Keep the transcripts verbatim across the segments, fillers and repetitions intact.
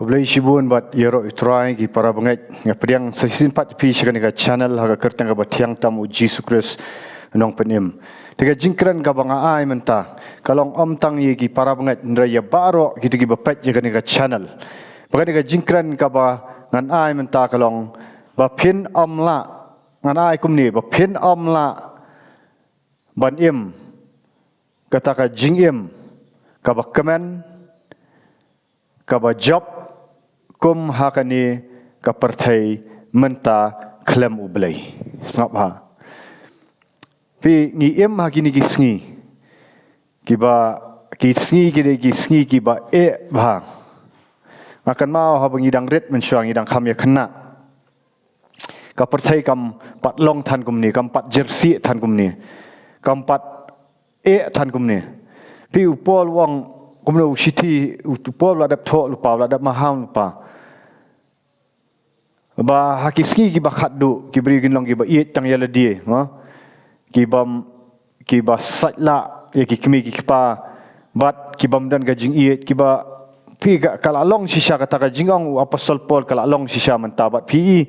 Khublei shibun bad ïaroh ïa u Trai ki para bangeit, nga pdiang sa shisien pat ïa phi sha kane ka channel ha ka kyrteng kaba thiang tam u Jisu Khrist u nongpynim. Te ka jingkren kaba nga ai mynta ka long ym tang ïa ki para bangeit hynrei ïa baroh kito kiba peit ïa kane ka channel. Ba kane ka jingkren kaba ngan ai mynta ka long ba phin ym lah, ngan ai kumne, ba phin ym lah ban im kata ka jingim kaba kmen, kaba jop kum ha kane ka pyrthei mynta khlem U Blei. Sngap ha. Phi, ngi im ha kine ki sngi kiba, ki sngi ki dei ki sngi kiba eh bha. Nga kynmaw haba ngi dang rit mynshuwa ngi dang kham ïa khynnah. Ka pyrthei kam pat long than kumne, kam pat jyrsieh than kumne, kam pat eh than kumne. Phi, u Paul u ong kumno, u shithi u Paul u la dep thoh lypa, u la dep maham lypa. Ba ha ki sngi kiba khatduh ki briew kin long kiba ïeit tang ïa lade, mo? Kiba, kiba sait lah ïa ki kmie ki kpa bad kibym don ka jingïeit, kiba, phi, ka, ka la long shisha kata ka jingong u Apostol Paul, ka la long shisha mynta bad phi,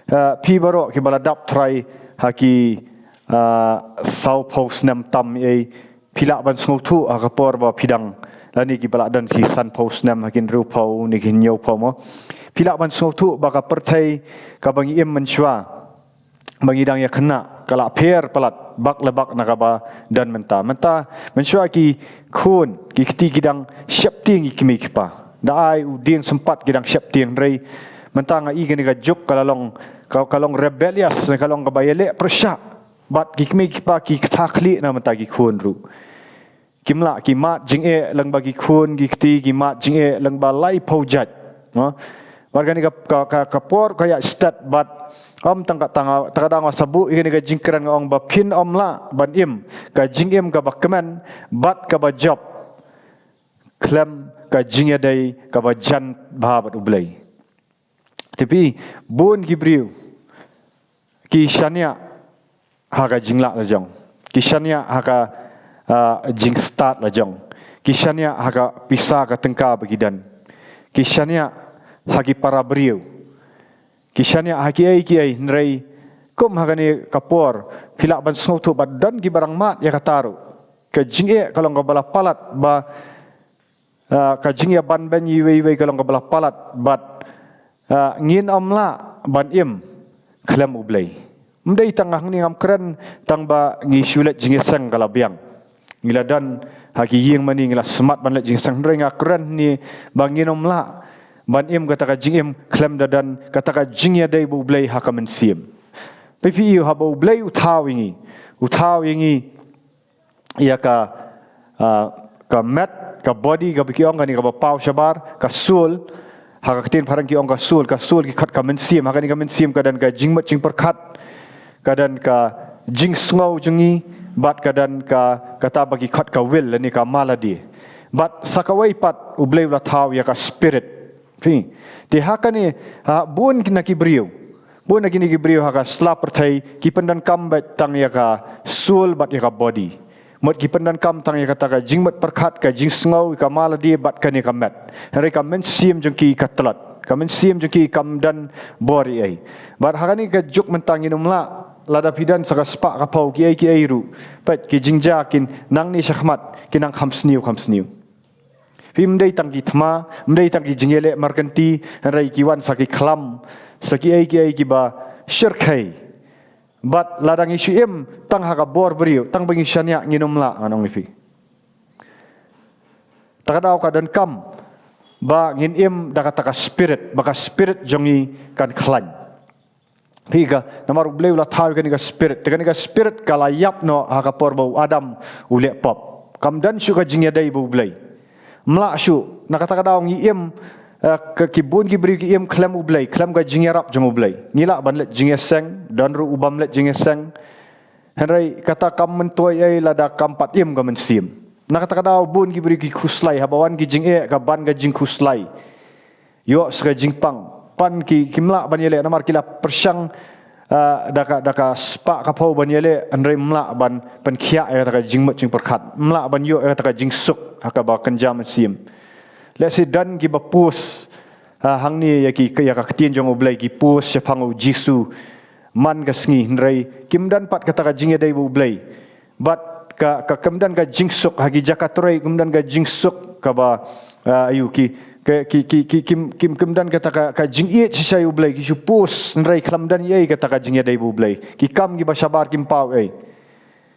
eh, phi baroh kiba la dap Trai ha ki, eh, sawphew snem tam ei, phi lah ban sngewthuh ha ka por ba phi dang, lane kiba la don ki sanphew snem ha ki hynriewphew ne ki hynñiewphew, mo. Phi lah ban sngewthuh ba ka pyrthei kaba ngi im mynshuwa ba ngi dang ïa khynnah ka la pher palat bak la bak na kaba don mynta. Mynta mynshuwa ki khun ki kti ki dang sheptieng ïa ki kmie ki kpa. Da ai u dieng sympat ki dang sheptieng, hynrei mynta nga i kane ka juk ka la long, ka, ka long rebellious, ne ka long kaba ïaleh pyrshah bad ki kmie ki kpa, ki ktah khlieh na mynta ki khun ruh. Kim lah, ki mad jingeh lyngba ki khun ki kti, ki mad jingeh lyngba laiphew jait, no? Bad kane ka, ka, ka, ka por ka ïa stet bad ym tang ka tang, ta ka dang sa buh ïa kane ka jingkren nga ong ba phin ym lah ban im ka jingim kaba kmen bad kaba jop khlem ka jingïadei kaba jan bha bad U Blei. Te phi, bun ki briew ki shaniah ha ka jinglah la jong, ki shaniah ha ka, ah, jingstad la jong, ki shaniah ha ka pisa ka tyngka ba ki don, ki shaniah ha ki para briew, ki shaniah ha kiei kiei, hynrei kum ha kane ka por phi lah ban sngewthuh ba don kiba dang mad ïa kata ruh. Ka jingeh ka long kaba la palat ba, ah, ka jingïabanbeiñ iwei iwei ka long kaba la palat bad, ah, ngin ym lah ban im khlem U Blei. Ym dei tang hangne, ngam kren tang ba ngi shu leit jingïaseng ka la biang. Ngi la don ha ki ïing mane, ngi la smat ban leit jingïaseng, hynrei nga kren hangne ba ngin ym lah ban im kata ka jingim khlem da don kata ka jingïadei bad U Blei ha ka mynsiem. Phi, phi ïohi haba U Blei u thaw ïa ngi, u thaw ïa ngi ïa ka, ah, ka met, ka body, kaba ki ong kane kaba paw shabar, ka soul. Ha ka ktien phareng ki ong ka soul, ka soul ki khot ka mynsiem. Ha kane ka mynsiem ka don ka jingmut jingpyrkhat, ka don ka jingsngew jong ngi, bad ka don ka, kata ba ki khot ka will lane ka malade. Bad sa kawei pat U Blei u la thaw ïa ka spirit. Phi, te ha kane, ha, bun na ki briew, bun na kine ki briew ha ka sla pyrthei ki pyndonkam beit tang ïa ka soul bad ïa ka body. Mut ki pyndonkam tang ïa kata ka jingmut pyrkhat, ka jingsngew, ka malade bad kane ka met. Hynrei ka mynsiem jong ki ka tlot, ka mynsiem jong ki kam don bor ei ei. Bad ha kane ka juk mynta ngin ym lah, lada phi don sa ka spah ka phew, kiei kiei ruh, peit ki jingjia kin nangne shakhmat ki nang kham sniew kham sniew. Phi, ym dei tang ki thma, ym dei tang ki jingïaleh markynti, hynrei ki wan sa ki khlam, sa kiei kiei kiba shyrkhei. Bad lada ngi shu im tang ha ka bor briew, tang ba ngi shaniah, ngin ym lah, ngan ong ïa phi. Ta ka daw ka donkam ba ngin im da kata ka spirit, ba ka spirit jong ngi kan khlaiñ. Phi, ka, namar U Blei u la thaw ïa kane ka spirit. Te kane ka spirit ka la ïap noh ha ka por ba u Adam u leh pop. Kam don shuh ka jingïadei bad U Blei. Ym lah shuh, na kata ka daw ngi im, eh, ka, ki bun ki briew ki im khlem U Blei, khlem ka jingïarap jong U Blei. Ngi lah ban leit jingïaseng, don ruh u bym leit jingïaseng. Hynrei kata kam myntoi ei lada kam pat im ka mynsiem. Na kata ka daw bun ki briew ki khuslai, haba wan ki jingeh ka ban ka jingkhuslai. Ïoh sa ka jingpang. Pan ki, kim lah ban ïaleh namar ki la pyrshang, ah, da ka, da ka spah ka phew ban ïaleh, hynrei ym lah ban pynkhiah ïa kata ka jingmut jingpyrkhat. Ym lah ban ïoh ïa kata ka jingsuk ha kaba kynja mynsiem. Lehse don kiba post ah, hangne ïa ki, ïa ka ktien jong U Blei, ki post shaphang U Jisu man ka sngi, hynrei kim don pat kata ka jingïadei bad U Blei. Bad ka, ka, kim don ka jingsuk ha ki jaka trei, kim don ka jingsuk kaba, ah, aïu ki, ka, ki, ki, ki, kim, kim, kim don kata ka, ka jingïeit shisha ïa U Blei, ki shu post, hynrei khlem don ei ei kata ka jingïadei bad U Blei. Ki kam kiba shabar kim paw ei.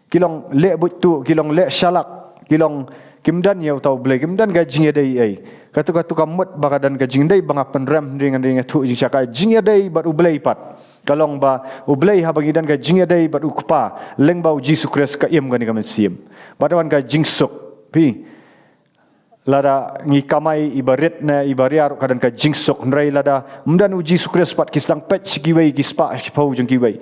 Ki long leh buit tuh, ki long leh shalak, ki long kim don ïa uta U Blei, kim don ka jingïadei ei. Kato, kato ka mut ba ka don ka jingdei ba nga pynrem, hynrei ngan dei nga thuh jingshisha ka jingïadei bad U Blei pat. Ka long ba U Blei, haba ngi don ka jingïadei bad U Kpa lyngba U Jisu Khrist, ka im kane ka mynsiem. Bad wan ka jingsuk. Phi, lada ngi kamai iba rit ne iba ria ruh ka don ka jingsuk, hynrei lada ym don U Jisu Khrist pat, ki sdang peit sha kiwei, ki spah shiphew jong kiwei.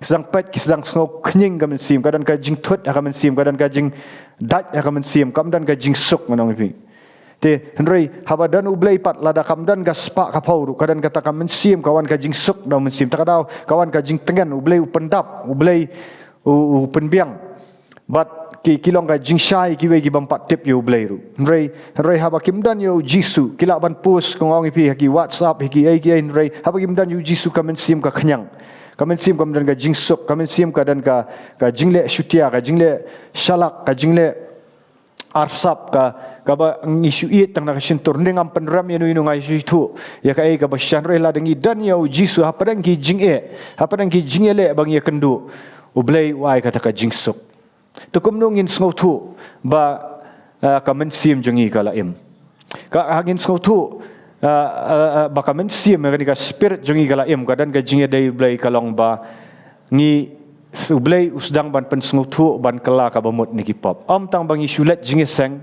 Ki sdang peit, ki sdang sngew khñiang ka mynsiem, ka don ka jingthut ha ka mynsiem, ka don ka jingdait ha ka mynsiem, kam don ka jingsuk, ngan ong ïa phi. Te hynrei haba don U Blei pat, lada kam don ka spah ka phew ruh, ka don kata ka mynsiem, ka wan ka jingsuk na u mynsiem. Ta ka daw ka wan ka jingtngen, U Blei u pyndap, U Blei u, u pynbiang. Bad ki, ki long ka jingshai ïa kiwei ki bym pat tip ïa U Blei ruh. Hynrei, hynrei haba kim don ïa U Jisu, ki lah ban post, kong ong ïa phi, ha ki WhatsApp, ha ki ei ki ei, hynrei haba kim don ïa U Jisu, ka mynsiem ka khñiang. Ka mynsiem kam don ka jingsuk, ka mynsiem ka don ka, ka jingleh shutia, ka jingleh shalak, ka jingleh arsap, ka, kaba ngi shu ïeit tang na ka shyntur, ne ngam pynrem ïano ïano, nga shu ïathuh ïa kaei kaba shisha. Hynrei lada ngi don ïa U Jisu hapdeng ki jingeh, hapdeng ki jingeh leh ba ngi ïakynduh, U Blei u ai kata ka jingsuk. Te kumno ngin sngewthuh ba, ah, ka mynsiem jong ngi ka la im? Ka, ha ngin sngewthuh, ah, ah, ah, ba ka mynsiem, kane ka spirit jong ngi ka la im, ka don ka jingïadei U Blei, ka long ba ngi s-, U Blei u sdang ban pynsngewthuh ban kylla kaba mut na ki pop. Ym tang ba ngi shu leit jingïaseng,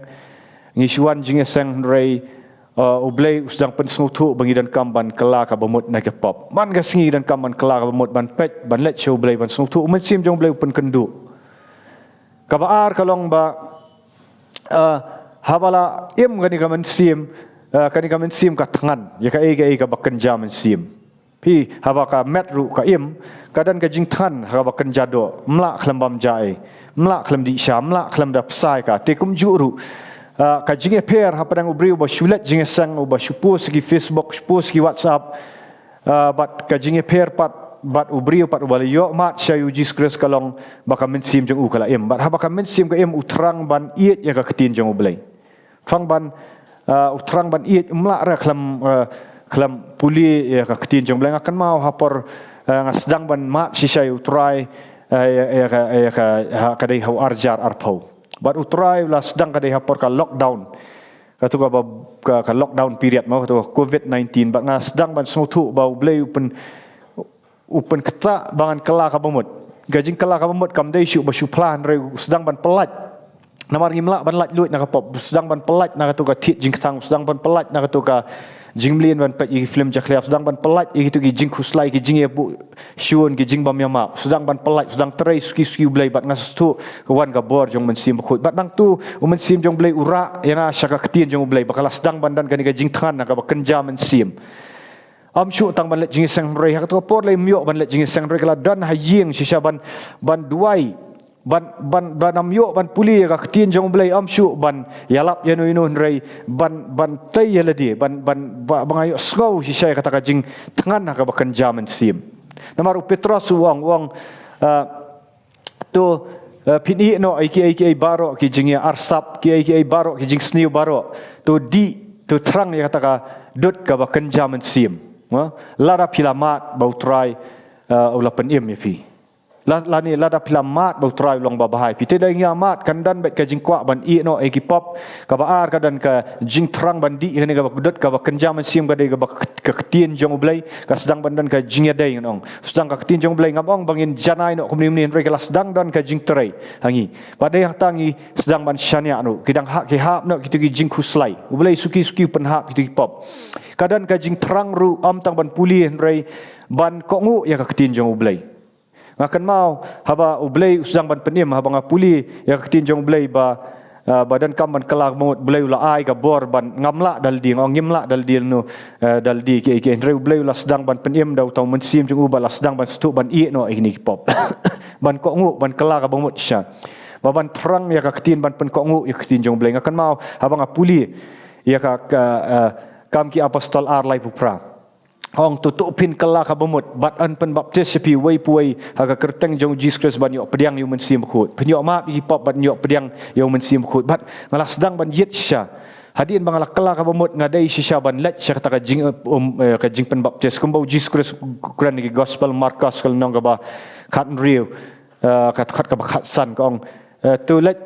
ngi shu wan jingïaseng, hynrei, ah, U Blei u sdang pynsngewthuh ba ngi donkam ban kylla kaba mut na ki pop. Man ka sngi donkam ban kylla kaba mut, ban peit, ban leit sha U Blei, ban sngewthuh. U Mynsiem jong U Blei u pynkynduh. Kaba ar ka long ba, ah, haba la im kane ka mynsiem, ah, kane ka mynsiem ka thngan ïa kaei kaei kaba kynja mynsiem. Phi, haba ka met ruh ka im, ka don ka jingthngan ha kaba kynja doh, ym lah khlem bam ja ei, ym lah khlem dih sha, ym lah khlem da bsai ka. Te kumjuh ruh, ah, ka jingïapher hapdeng u briew uba shu leit jingïaseng, uba shu post ha ki Facebook, shu post ha ki WhatsApp, ah, bad ka jingïapher pat bad u briew pat uba la ïoh mad sha U Jisu Khrist, ka long ba ka mynsiem jong u ka la im. Bad haba ka mynsiem ka im, u thrang ban ïeit ïa ka ktien jong U Blei. Thrang ban, ah, u thrang ban ïeit, ym lah re khlem, ah, khlem pule ïa ka ktien jong U Blei. Nga kynmaw ha por, ah, nga sdang ban mad shisha ïa U Trai, ah, ïa, ïa ka, ïa ka, ha, ka dei ha u arhajar arphew. Bad U Trai u la sdang, ka dei ha por ka lockdown. Kato kaba, ka, ka lockdown period mo, kato ka covid nineteen. Bad nga sdang ban sngewthuh ba U Blei u pyn, u pynkynthoh ba ngan kylla kaba mut. Ka jingkylla kaba mut kam dei shuh ba shu phla, hynrei u sdang ban pyllait. Namar ngim lah ban lait luid na ka pop, u sdang ban pyllait na kato ka thied jingkthang, u sdang ban pyllait na kato ka jingmlien ban peit ïa ki film jakhlia, u sdang ban pyllait ïa kito ki jingkhuslai, ki jingïabuh shun, ki jingbym ïamap, u sdang ban pyllait, u sdang trei suki suki U Blei. Bad nga sngewthuh ka wan ka bor jong U Mynsiem Bakhuid. Bad nangta U Mynsiem jong U Blei u rah ïa nga sha ka ktien jong U Blei, ba ka la sdang ban don kane ka jingthngan na kaba kynja mynsiem. Ym shuh tang ban leit jingïaseng, hynrei ha kato ka por lei ym ïoh ban leit jingïaseng, hynrei ka la don ha ïing shisha ban, ban duwai, ban, ban, ban ym ïoh ban pule ïa ka ktien jong U Blei, ym shuh ban ïalap ïano ïano, hynrei ban, ban tei ïa lade, ban, ban, ba, ba nga ïohsngew shisha ïa kata ka jingthngan ha kaba kynja mynsiem. Namar u Petros u ong, u ong, ah, to, eh, phin ïeh noh ïa kiei kiei baroh ki jingïaarsap, kiei kiei baroh ki jingsniew baroh. To dih, to thrang ïa kata ka dud kaba kynja mynsiem. Ha? Lada phi la mad ba U Trai, eh, u la pynim ïa phi. La, lane lada phi la mad ba U Trai u long babha ïa phi. Te da ngi ïa mad, kan don beit ka jingkwah ban ïeh noh ïa ki pop. Kaba ar, ka don ka jingthrang ban dih ïa kane kaba dud kaba kynja mynsiem, ka dei kaba k-, ka ktien jong U Blei. Ka sdang ban don ka jingïadei, ngan ong. Sdang ka ktien jong U Blei, ngam ong ba ngin janai noh kumne kumne, hynrei ka la sdang don ka jingtrei ha ngi. Bad dei hangta ngi sdang ban shaniah noh. Ki dang hap, ki hap noh kito ki jingkhuslai. U Blei suki suki u pynhap kito ki pop. Ka don ka jingthrang ruh, ym tang ban pule, hynrei ban kohnguh ïa ka ktien jong U Blei. Nga kynmaw haba U Blei u sdang ban pynim, haba nga pule ïa ka ktien jong U Blei ba, ah, ba donkam ban kylla kaba mut, U Blei u la ai ka bor ban, ngam lah da lade, nga ong ngim lah da lade, no, eh, da lade kiei kiei, hynrei U Blei u la sdang ban pynim da uta U Mynsiem jong u, ba la sdang ban sngewthuh ban ïeh noh ïa kine ki pop. Ban kohnguh, ban kylla kaba mut shisha. Ba ban thrang ïa ka ktien, ban pynkohnguh ïa ka ktien jong U Blei. Nga kynmaw haba nga pule ïa ka, ka, eh, Kam ki Apostol ar laiphew phra. Ong to, to phin kylla ka bamut bad yn pynbaptis ïa phi uwei pa uwei ha ka kyrteng jong u Jisu Khrist ban ïoh pdiang ïa u Mynsiem Bakhuid. Phin ïoh map ïa ki pop bad ïoh pdiang ïa u Mynsiem Bakhuid. Bad nga la sdang ban ïit shisha. Hadien ba nga la kylla ka bamut nga dei shisha ban leit sha kata ka jing, um, eh, ka jingpynbaptis. Kumba u Jisu Khrist u kren ha ki Gospel Markos ka lynnong kaba khathynriew, eh, ka dkhot kaba khatsan ka ong, eh, to leit,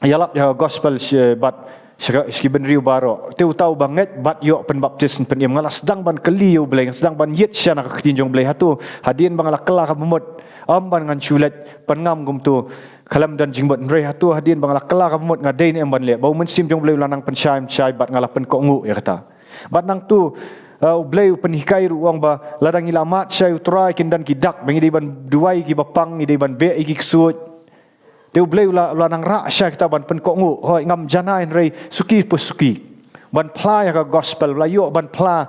ïalap ïa ka gospel sha, bad sha ki, sha ki bynriew baroh. Te uta uba ngeit bad ïoh pynbaptis yn pyn-im. Nga la sdang ban kylli ïa u Blei, nga sdang ban ïit shisha na ka ktien jong u Blei. Hato hadien ba nga la kylla ka bamut, ym ban ngan shu leit, pynngam kumto, khlem don jingmut? Hynrei hato hadien ba nga la kylla ka bamut nga dei ne em ban leh? Ba u Mynsiem jong u Blei u la nang pynshai, pynshai bad nga la pynkohnguh ïa kata. Bad nangto, eh, u Blei u pynhikai ruh, u ong ba lada ngi la mad shisha ïa u Trai, kin don ki dak ba ngi dei ban duwai ïa ki bapang, ngi dei ban beh ïa ki ksuid. Te u Blei u la, u la nang rah shisha kita ban pynkohnguh. Hooid, ngam janai hynrei suki pa suki ban phla ïa ka gospel, la ïoh ban phla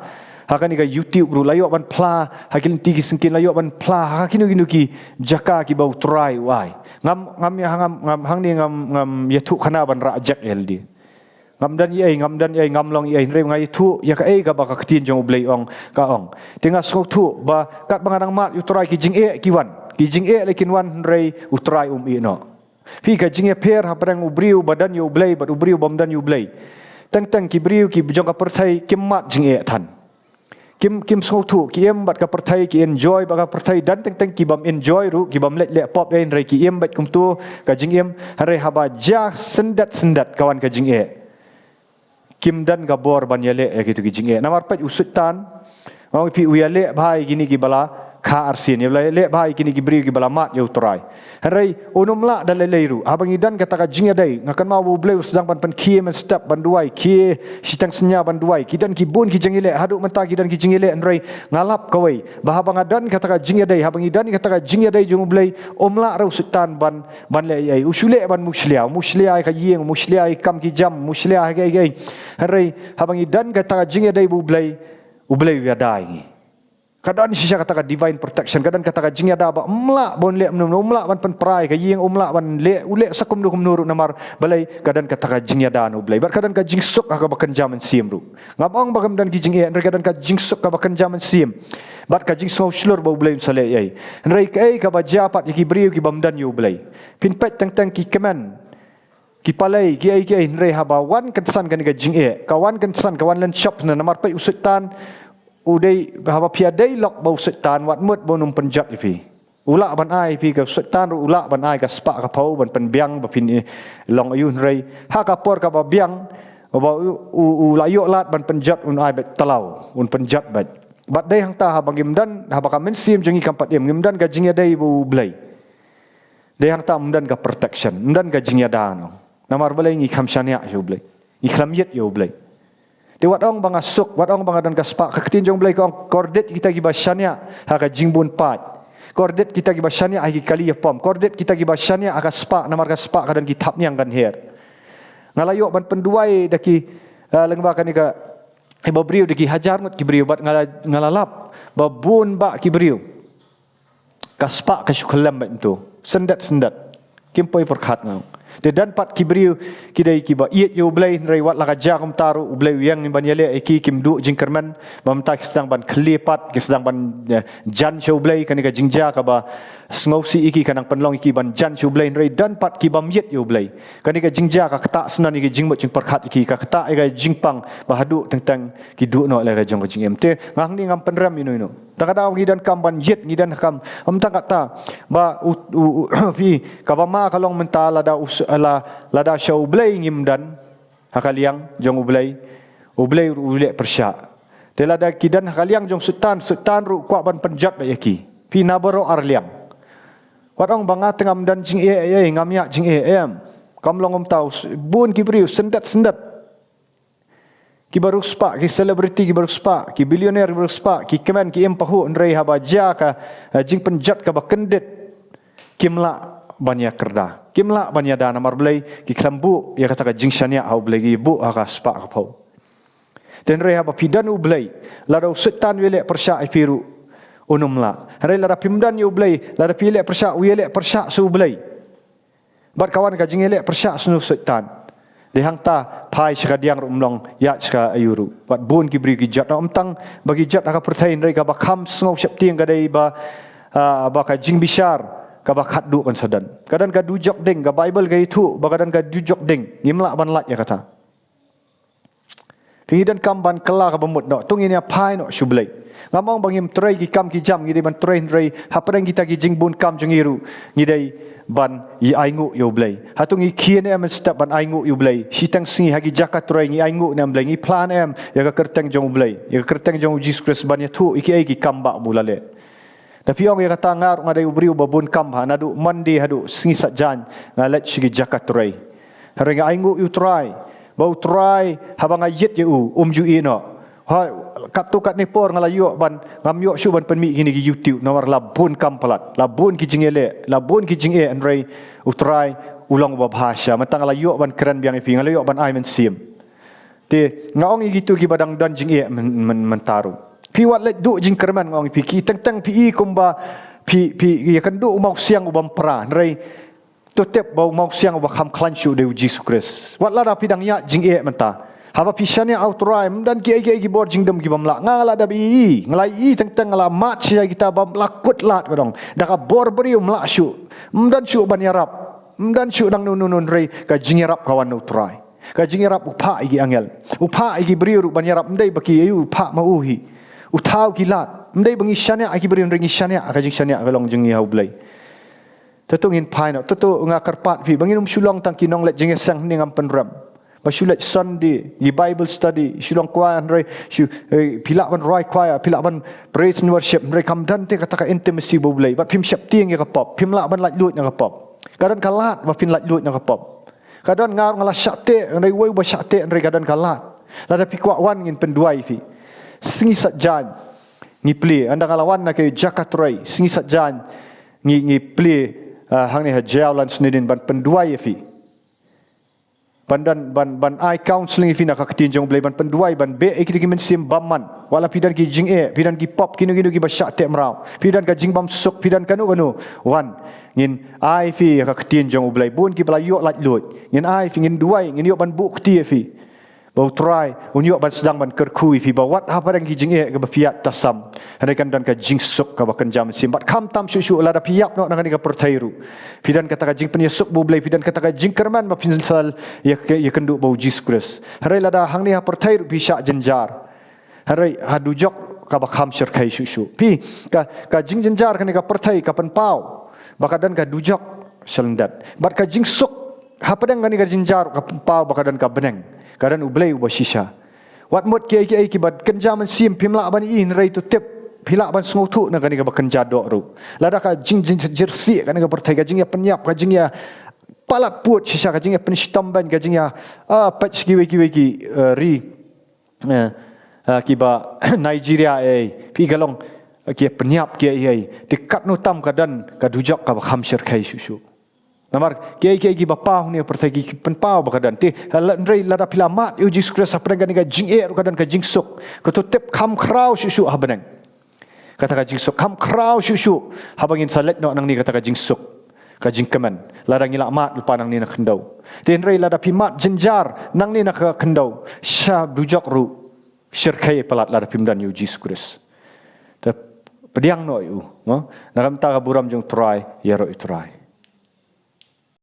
ha kane ka YouTube ruh, la ïoh ban phla ha ki lynti ki syngkien, la ïoh ban phla ha kino kino ki jaka kiba u Trai u ai. Ngam, ngam ïa, ngam, ngam, hangne ngam, ngam ïathuh khana ban rah jek ïa lade. Ngam don ei ei, ngam don ei ei, ngam long ei ei, hynrei nga ïathuh ïa kaei kaba ka ktien jong u Blei ong, ka ong. Te nga sngewthuh ba katba nga dang mad ïa u Trai ki jingeh ki wan. Ki jingeh lei kin wan hynrei u Trai um ïeh noh. Phi, ka jingïapher hapdeng u briew ba don ïa u Blei bad u briew bym don ïa u Blei. Teng teng ki briew ki jong ka pyrthei kim mad jingeh than. Kim, kim sngewthuh, ki im bad ka pyrthei, ki enjoy bad ka pyrthei, don teng teng ki bym enjoy ruh, ki bym leit leh pop ei ei, hynrei ki im bad kumto ka jingim, hynrei haba jia syndet syndet ka wan ka jingeh. Kim don ka bor ban ïaleh ïa kito ki jingeh. Namar peit u Soitan, nga ong ïa phi, u ïaleh bha ïa kine kiba la kha arsien, ïaleh bha ïa kine ki briew kiba la mad ïa u Trai. Hynrei un ym lah da lei lei ruh. Haba ngi don kata ka jingïadei, nga kynmaw ba u Blei u sdang ban pynkhie mynstep, ban duwai, khie shiteng synñia ban duwai. Ki don ki bun ki jingïaleh, haduh mynta ki don ki jingïaleh, hynrei nga lap kawei ba haba nga don kata ka jingïadei, haba ngi don kata ka jingïadei jong u Blei, um lah ruh u Soitan ban, ban leh ei ei. U shu leh ban mushlia, mushlia ïa ka ïing, mushlia ïa ki kam ki jam, mushlia ïa kiei kiei. Hynrei haba ngi don kata ka jingïadei bad u Blei, u Blei u ïada ïa ngi. Ka don shisha kata ka divine protection, ka don kata ka jingïada ba um lah ban leh kumno kumno, um lah ban pynpra ïa ka ïing, um lah ban leh, u leh sa kumno kumno ruh, namar balei? Ka don kata ka jingïada na u Blei. Bad ka don ka jingsuk ha kaba kynja mynsiem ruh. Ngam ong ba kam don ki jingeh, hynrei ka don ka jingsuk kaba kynja mynsiem bad ka jingsngew shlur ba u Blei un sa leh ei ei. Hynrei kaei kaba jia pat ïa ki briew ki bym don ïa u Blei? Phin peit teng teng ki kmen, ki palei, kiei kiei, hynrei haba wan kynsan kane ka jingeh, ka wan kynsan, ka wan lynshop na, namar peit u Soitan u dei, haba phi ïadei lok bad u Soitan, wat mut ba un ym pynjot ïa phi. U lah ban ai ïa phi, ka Soitan ruh u lah ban ai ka spah ka phew ban pynbiang ba phin, eh, long aïu, hynrei ha ka por kaba biang, ba u, u, u la ïoh lad ban pynjot, un ai beit talaw, un pynjot beit. Bad dei hangta haba ngim don, haba ka mynsiem jong ngi kam pat im, ngim don ka jingïadei bad u Blei. Dei hangta ym don ka protection, ym don ka jingïada, no. Namar balei? Ngi khlem shaniah ïa u Blei. Ngi khlem ïit ïa u Blei. Te wat ong ba nga suk, wat ong ba nga don ka spah, ka ktien jong u Blei ka ong, kordit kita kiba shaniah ha ka jingbun paid. Kordit kita kiba shaniah ha ki kali ïapom. Kordit kita kiba shaniah ha ka spah, namar ka spah ka don ki thapniang kan her. Nga la ïoh ban pynduwai da ki, eh, lyngba kane ka, eh, ba briew, da ki hajar ngut ki briew, bad nga la, nga la lap ba bun bah ki briew ka spah ka shu khyllem beit mynta. Syndet syndet. Kim poi pyrkhat, nga ong. Te don pat ki briew ki dei kiba ïeit ïa u Blei, hynrei wat la ka jia kumta ruh u Blei u ïeng ban ïaleh ïa ki, kim duh jingkyrmen. Ba mynta ki sdang ban khlieh pat, ki sdang ban, eh, jan sha u Blei. Kane ka jingjia kaba sngewsih ïa ki ka nang pynlong ïa ki ban jan sha u Blei, hynrei don pat ki bym ïeit ïa u Blei. Kane ka jingjia ka ktah shnong ïa ki jingmut jingpyrkhat ïa ki, ka ktah ïa ka jingpang ba haduh teng teng ki duh noh leh ka jong ka jingim. Te nga hangne ngam pynrem ïano ïano. Tang kata ngi donkam ban ïit, ngi donkam. Ym tang kata ba u, u, u, phi, kaba ma ka long mynta lada u s-, la, lada sha u Blei ngim don ha ka liang jong u Blei, u Blei ruh u leh pyrshah. Te lada ki don ha ka liang jong Soitan, Soitan ruh kwah ban pynjot beit ïa ki. Phi, na baroh ar liang. Wat ong ba nga te ngam don jingeh ei ei, ngam ïa jingeh, em. Kam long kumta, bun ki briew syndet syndet. Kiba riewspah, ki celebrity kiba riewspah, ki billionaire kiba riewspah, ki kmen ki im pahuh, hynrei haba jia ka, eh, jingpynjot kaba kyndit, kim lah ban ïa kyrda, kim lah ban ïada. Namar balei? Ki khlem buh ïa kata ka jingshaniah ha u Blei, ki buh ha ka spah ka phew. Te hynrei haba phi don u Blei, lada u Soitan u ïaleh pyrshah ïa phi ruh un ym lah. Hynrei lada phim don ïa u Blei, lada phi ïaleh pyrshah, u ïaleh pyrshah sha u Blei. Bad ka wan ka jingïaleh pyrshah sha u Soitan. Dei hangta phai sha ka diang ruh ym long ïaid sha ka aïu ruh. Wat bun ki briew ki jot, ym tang ba ki jot ha ka pyrthei hynrei kaba kham sngew sheptieng ka dei ba, ah, ba ka jingbishar kaba khatduh kan sa don. Ka don ka dujok ding, ka Baibl ka ïathuh ba ka don ka dujok ding. Ngim lah ban lait ïa kata. Phi, ngi donkam ban kylla kaba mut noh. To ngin ïa phai noh sha U Blei. Ngam ong ba ngim trei ki kam ki jam, ngi dei ban trei hynrei hapdeng kita ki jingbun kam jong ngi ruh ngi dei ban ïa ainguh ïa U Blei. Hato ngi kyrmen em mynstep ban ainguh ïa U Blei? Shiteng sngi ha ki jaka trei ngi ainguh ne em Blei, ngi phla ne em ïa ka kyrteng jong U Blei, ïa ka kyrteng jong U Jisu Khrist ban ïathuh ïa kiei ki kam ba u la leh? Da phi ong ïa kata, nga ruh nga dei u briew ba bun kam bha, naduh Monday haduh Sngi Saitjaiñ nga leit sha ki jaka trei. Hynrei nga ainguh ïa U Trai ba U Trai haba nga ïit ïa u um ju ïehnoh. Ha, katto katne por nga la ïoh ban, ngam ïoh shuh ban pynmih kine ki YouTube namar la bun kam palat, la bun ki jingeh leh, la bun ki jingeh, hynrei U Trai u long uba bha shisha. Mynta nga la ïoh ban kren biang ïa phi, nga la ïoh ban ai mynsiem. Te nga ong ïa kito kiba dang don jingeh myn-, myn-, mynta ruh, phi wat leit duh jingkyrmen, nga ong ïa phi, ki teng teng phi i kumba phi, phi ïakynduh u mawsiang u bym pra, hynrei to tip ba u mawsiang uba kham khlaiñ shuh u dei U Jisu Khrist. Wat lada phi dang ïaid jingeh mynta, haba phi shaniah ha U Trai, ym don kiei kiei ki bor jingdum ki bym lah. Nga la da ba i, nga la i teng teng, nga la mad shisha ïa kita bym lah kut lad, ka dong da ka bor briew ym lah shuh. Ym don shuh ban ïarap, ym don shuh nangno nangno, hynrei ka jingïarap ka wan na U Trai. Ka jingïarap u phah ïa ki angel, u phah ïa ki briew ruh ban ïarap, ym dei ba ki aïu, u phah ma u hi. U thaw ki lad, ym dei ba ngi shaniah ha ki briew hynrei ngi shaniah, ka jingshaniah ka long jong ngi ha U Blei. Te to ngin phai noh, te to nga kyrpad phi ba ngin ym shu long tang ki nongleit jingïaseng hangne, ngam pynrem. Ba shu leit Sunday, ki Bible study, shu long choir hynrei shu, eh, phi lah ban rwai choir, phi lah ban praise and worship, hynrei kam don te kata ka intimacy bad U Blei, bad phim sheptieng ïa ka pop, phim lah ban laitluid na ka pop. Ka don ka lad ba phin laitluid na ka pop. Ka don, nga ruh nga la shah teh, hynrei uwei uba shah teh, hynrei ka don ka lad. Lada phi kwah wan ngin pynduwai ïa phi. Sngi Saitjaiñ ngi plie, ynda nga la wan na ka jaka trei, Sngi Saitjaiñ ngi, ngi plie, ah, hangne ha Jaïaw Lansniodien ban pynduwai ïa phi. Ban don, ban, ban ai counselling ïa phi na ka ktien jong U Blei, ban pynduwai, ban beh ïa kito ki mynsiem bymman. Wat la phi don ki jingeh, phi don ki pop, kino kino kiba shah teh mraw, phi don ka jingbymsuk, phi don kano kano, wan ngin ai ïa phi ka ktien jong U Blei. Bun kiba la ïoh laitluid, ngin ai ïa phi, ngin duwai, ngin ïoh ban buh kti ïa phi. Ba U Trai un ïoh ban sdang ban kyrkhu ïa phi, ba wat hapdeng ki jingeh kiba phi ïaid tasam, hynrei kan don ka jingsuk kaba kynja mynsiem. Bad khamtam shuh shuh, lada phi ïap noh na kane ka pyrthei ruh, phi don kata ka jingpynïasuk bad U Blei, phi don kata ka jingkyrmen ba phin sa ïa, ïakynduh bad U Jisu Khrist. Hynrei lada hangne ha pyrthei ruh phi shah jynjar, hynrei ha dujok kaba kham shyrkhei shuh shuh. Phi, ka, ka jingjynjar kane ka pyrthei ka pynpaw ba ka don ka dujok shalyndet. Bad ka jingsuk hapdeng kane ka jynjar ka pynpaw ba ka don ka bneng, ka don U Blei uba shisha. Wat mut kiei kiei kiba kynja mynsiem phim lah ban i, hynrei to tip phi lah ban sngewthuh na kane kaba kynja doh ruh. Lada ka jing, jing, jingjingsih kane ka pyrthei, ka jingïapynïap, ka jingïapalat pud shisha, ka jingïapynshitom beiñ, ka jingïa, ah, peit sha kiwei kiwei ki, eh, ri, eh, ah, kiba Nigeria ei, phi, ka long, eh, ki pynïap kiei kiei. Te katno tam ka don ka dujok kaba kham shyrkhei shuh shuh. Namar kiei kiei kiba paw hangne ha pyrthei ki pynpaw ba ka don. Te la, hynrei lada phi la mad ïa U Jisu Khrist, hapdeng kane ka jingeh ruh ka don ka jingsuk. Ka, to tip kham khraw shuh shuh ha bneng kata ka jingsuk, kham khraw shuh shuh haba ngin sa leit noh nangne kata ka jingsuk, ka jingkmen, lada ngi la mad lypa nangne na khyndew. Te hynrei lada phi mad jynjar nangne na ka khyndew, sha dujok ruh shyrkhei palat lada phim don ïa U Jisu Khrist. Te pdiang noh ïa u, no? Na ka bynta ka burom jong U Trai, ïaroh ïa U Trai.